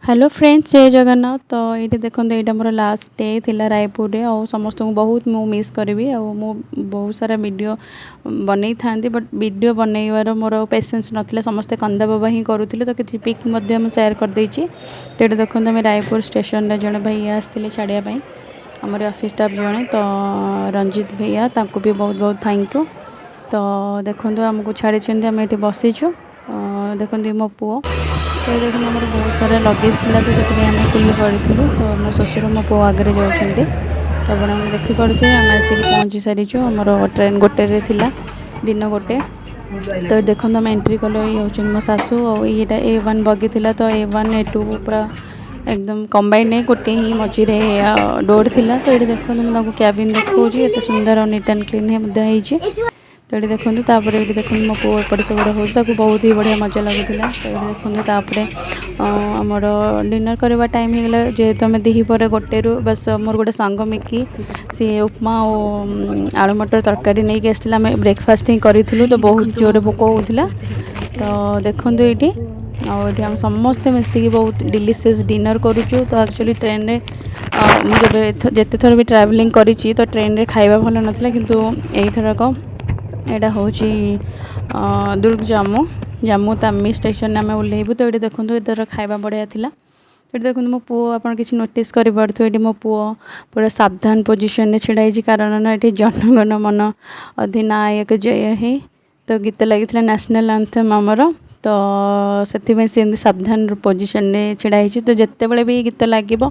Hello friends, ଜୟ ଜଗନ୍ନାଥ। ତ ଏଇଠି ଦେଖନ୍ତୁ, ଏଇଟା ମୋର ଲାଷ୍ଟ ଡେ ଥିଲା ରାୟପୁରରେ ଆଉ ସମସ୍ତଙ୍କୁ ବହୁତ ମୁଁ ମିସ୍ କରିବି। ଆଉ ମୁଁ ବହୁତ ସାରା ଭିଡ଼ିଓ ବନେଇଥାନ୍ତି, ବଟ୍ ଭିଡ଼ିଓ ବନେଇବାର ମୋର ପେସେନ୍ସ ନଥିଲା। ସମସ୍ତେ କନ୍ଦାବବା ହିଁ କରୁଥିଲେ। ତ କିଛି ପିକ୍ ମଧ୍ୟ ମୁଁ ସେୟାର କରିଦେଇଛି। ତ ଏଇଠି ଦେଖନ୍ତୁ, ଆମେ ରାୟପୁର ଷ୍ଟେସନରେ, ଜଣେ ଭାଇଆ ଆସିଥିଲେ ଛାଡ଼ିବା ପାଇଁ, ଆମର ଅଫିସ୍ ଷ୍ଟାଫ୍ ଜଣେ, ତ ରଞ୍ଜିତ ଭैୟା, ତାଙ୍କୁ ବି ବହୁତ ବହୁତ thank you. ତ ଦେଖନ୍ତୁ, ଆମକୁ ଛାଡ଼ିଛନ୍ତି, ଆମେ ଏଠି ବସିଛୁ। ଦେଖନ୍ତୁ, ମୋ ପୁଅ। ତ ଦେଖନ୍ତୁ, ଆମର ବହୁତ ସାରା ଲଗେଜ୍ ଥିଲା, ତ ସେଥିପାଇଁ ଆମେ କୁଲି କରିଥିଲୁ। ତ ମୋ ଶ୍ୱଶୁର, ମୋ ପୁଅ ଆଗରେ ଯାଉଛନ୍ତି। ତ ଆପଣମାନେ ଦେଖିପାରୁଥିବେ, ଆମେ ଆସିକି ପହଞ୍ଚି ସାରିଛୁ। ଆମର ଟ୍ରେନ୍ 1ରେ ଥିଲା, ଦିନ 1। ତ ଦେଖନ୍ତୁ, ଆମେ ଏଣ୍ଟ୍ରି କଲୁ। ଇଏ ହେଉଛନ୍ତି ମୋ ଶାଶୁ। ଆଉ ଏଇଟା ଏ1 ବଗି ଥିଲା। ତ ଏ1, ଏ2 ପୁରା ଏକଦମ କମ୍ବାଇନ୍ ହେଇ ଗୋଟେ ହିଁ ମଝିରେ ଡୋର୍ ଥିଲା। ତ ଏଇଠି ଦେଖନ୍ତୁ, ମୁଁ ତାଙ୍କୁ କ୍ୟାବିନ୍ ଦେଖାଉଛି। ଏତେ ସୁନ୍ଦର ଆଉ ନିଟ୍ ଆଣ୍ଡ କ୍ଲିନ୍ ମଧ୍ୟ ହେଇଛି। ତ ଏଇଠି ଦେଖନ୍ତୁ, ତାପରେ ଏଇଠି ଦେଖନ୍ତୁ, ମୋ ପୁଅ ଏପଟେ ସେପଟେ ହେଉଛି, ତାକୁ ବହୁତ ହି ବଢ଼ିଆ ମଜା ଲାଗୁଥିଲା। ତ ଏଇଠି ଦେଖନ୍ତୁ, ତାପରେ ଆମର ଡିନର୍ କରିବା ଟାଇମ୍ ହେଇଗଲା, ଯେହେତୁ ଆମେ ଦ୍ୱିପହରେ 1ରୁ ବାସ୍। ମୋର ଗୋଟେ ସାଙ୍ଗ ମିକି, ସିଏ ଉପମା ଆଉ ଆଳୁ ମଟର ତରକାରୀ ନେଇକି ଆସିଥିଲା। ଆମେ ବ୍ରେକଫାଷ୍ଟ ହିଁ କରିଥିଲୁ। ତ ବହୁତ ଜୋରରେ ଭୋକ ହେଉଥିଲା। ତ ଦେଖନ୍ତୁ ଏଇଠି, ଆଉ ଏଠି ଆମେ ସମସ୍ତେ ମିଶିକି ବହୁତ ଡିଲିସିୟସ୍ ଡିନର୍ କରୁଛୁ। ତ ଆକ୍ଚୁଆଲି ଟ୍ରେନ୍ରେ ମୁଁ ଯେବେ ଯେତେ ଥର ବି ଟ୍ରାଭେଲିଂ କରିଛି, ତ ଟ୍ରେନ୍ରେ ଖାଇବା ଭଲ ନଥିଲା, କିନ୍ତୁ ଏଇଥରକ ଏଇଟା ହେଉଛି ଦୁର୍ଗ ଜାମ୍ମୁ, ଜାମ୍ମୁ ତାମି ଷ୍ଟେସନରେ ଆମେ ଓହ୍ଲେଇବୁ। ତ ଏଇଠି ଦେଖନ୍ତୁ, ଏଥର ଖାଇବା ବଢ଼ିଆ ଥିଲା। ଏଠି ଦେଖନ୍ତୁ ମୋ ପୁଅ, ଆପଣ କିଛି ନୋଟିସ୍ କରିପାରୁଥିବେ, ଏଠି ମୋ ପୁଅ ପୁରା ସାବଧାନ ପୋଜିସନରେ ଛିଡ଼ା ହେଇଛି, କାରଣ ନା ଏଠି ଜନଗଣ ମନ ଅଧିନାୟକ ଜୟ ହେ ତ ଗୀତ ଲାଗିଥିଲା, ନ୍ୟାସନାଲ୍ ଆନ୍ଥେମ୍ ଆମର। ତ ସେଥିପାଇଁ ସେ ଏମିତି ସାବଧାନ ପୋଜିସନରେ ଛିଡ଼ା ହେଇଛି। ତ ଯେତେବେଳେ ବି ଗୀତ ଲାଗିବ,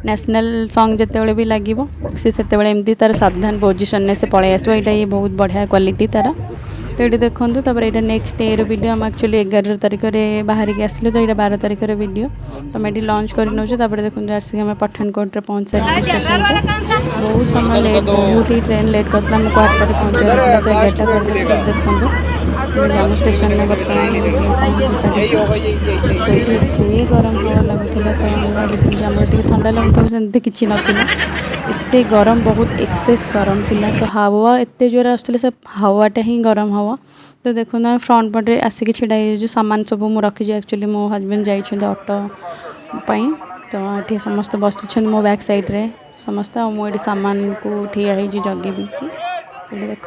ନ୍ୟାସନାଲ୍ ସଙ୍ଗ୍ ଯେତେବେଳେ ବି ଲାଗିବ, ସେ ସେତେବେଳେ ଏମିତି ତା'ର ସାବଧାନ ପୋଜିସନରେ ସେ ପଳେଇ ଆସିବ। ଏଇଟା ଇଏ ବହୁତ ବଢ଼ିଆ କ୍ୱାଲିଟି ତା'ର। ତ ଏଇଠି ଦେଖନ୍ତୁ, ତାପରେ ଏଇଟା ନେକ୍ସଟ ଡେର ଭିଡ଼ିଓ। ଆମେ ଆକ୍ଚୁଆଲି 11 ତାରିଖରେ ବାହାରିକି ଆସିଲୁ, ତ ଏଇଟା 12 ତାରିଖର ଭିଡ଼ିଓ। ତ ଆମେ ଏଠି ଲଞ୍ଚ କରି ନେଉଛୁ। ତାପରେ ଦେଖନ୍ତୁ, ଆସିକି ଆମେ ପଠାନକୋଟରେ ପହଞ୍ଚି ସାରିଛୁ ଷ୍ଟେସନରେ। ବହୁତ ସମୟ ଲେଟ୍, ବହୁତ ହି ଟ୍ରେନ୍ ଲେଟ୍ କରିଥିଲା। ଆମକୁ 8ଟାରେ ପହଞ୍ଚିବାର ଥିଲା, ତ 11ଟା କରିଦେଇଥିଲା। ଦେଖନ୍ତୁ, ଆମେ ଜାମ୍ମୁ ଷ୍ଟେସନରେ ବର୍ତ୍ତମାନ ପହଞ୍ଚି ସାରିଛୁ। ତ ଏଠି ଏତେ ଗରମ ହାୱା ଲାଗୁଥିଲା, ତ ଆମେ ଭାବିଥିଲୁ ଯେ ଆମର ଟିକେ ଥଣ୍ଡା ଲାଗୁଥିବ, ସେମିତି କିଛି ନଥିଲା। ଏତେ ଗରମ, ବହୁତ ଏକ୍ସେସ୍ ଗରମ ଥିଲା। ତ ହାୱା ଏତେ ଜୋରରେ ଆସୁଥିଲା, ସେ ହାୱାଟା ହିଁ ଗରମ ହାୱା। ତ ଦେଖନ୍ତୁ, ଆମେ ଫ୍ରଣ୍ଟ ପଟରେ ଆସିକି ଛିଡ଼ା ହେଇଯାଇଛୁ। ସାମାନ ସବୁ ମୁଁ ରଖିଛି। ଆକ୍ଚୁଆଲି ମୋ ହଜବେଣ୍ଡ ଯାଇଛନ୍ତି ଅଟୋ ପାଇଁ। ତ ଏଠି ସମସ୍ତେ ବସିଛନ୍ତି ମୋ ବ୍ୟାକ୍ ସାଇଡ଼୍ରେ ସମସ୍ତେ, ଆଉ ମୁଁ ଏଠି ସାମାନକୁ ଠିଆ ହେଇଛି ଜଗିକି। ଏଠି ଦେଖନ୍ତୁ।